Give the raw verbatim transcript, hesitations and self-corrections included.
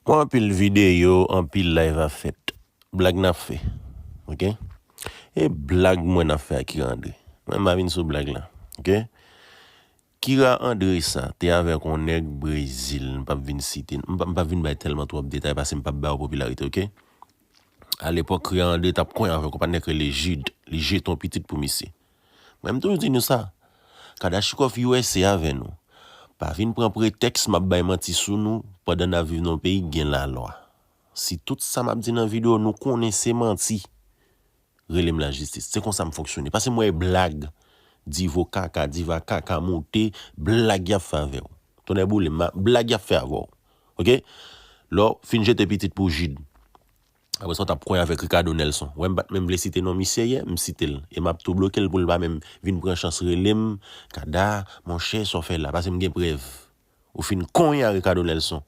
Mwen anpil videyo, anpil live ap fèt. Blag n ap fè. Oke? E blag mwen n ap fè ak Kira André. Mwen m pa vin sou blag la. Oke? Kira André sa te avèk yon nèg Brezil, m p ap vin site, m p ap, m p ap vin bay tèlman twòp detay paske m p ap ba yo popilarite, oke? Alepòk, Kira André t ap konyen avèk yon patnè k rele Jude, li jete yon pitit pou misye. Mwen m toujou di nou sa, Kadachnikov U S A avè nou. Pa vin pran pretèks m ap bay manti sou nou pandan n ap viv nan yon peyi k gen lalwa. Si tout sa m ap di nan videyo nou konnen se manti, rele m lajistis. Se konsa m fonksyone. Paske m wè blag, divo kaka, diva kaka moute, blag y ap fè avè w. Tonnè boule m, blag y ap fè avè w. Oke? Lè w fin jete pitit pou Jude. Apre sa, w t ap konyen avèk Ricardo Nelson. Wè, m pa t menm vle site non misye yè, m site l. E m ap tou bloke l pou l pa menm vin pran chans rele m, Kada, monchè, sa w fè la. Paske m gen prèv. Ou fin konyen ak Ricardo Nelson.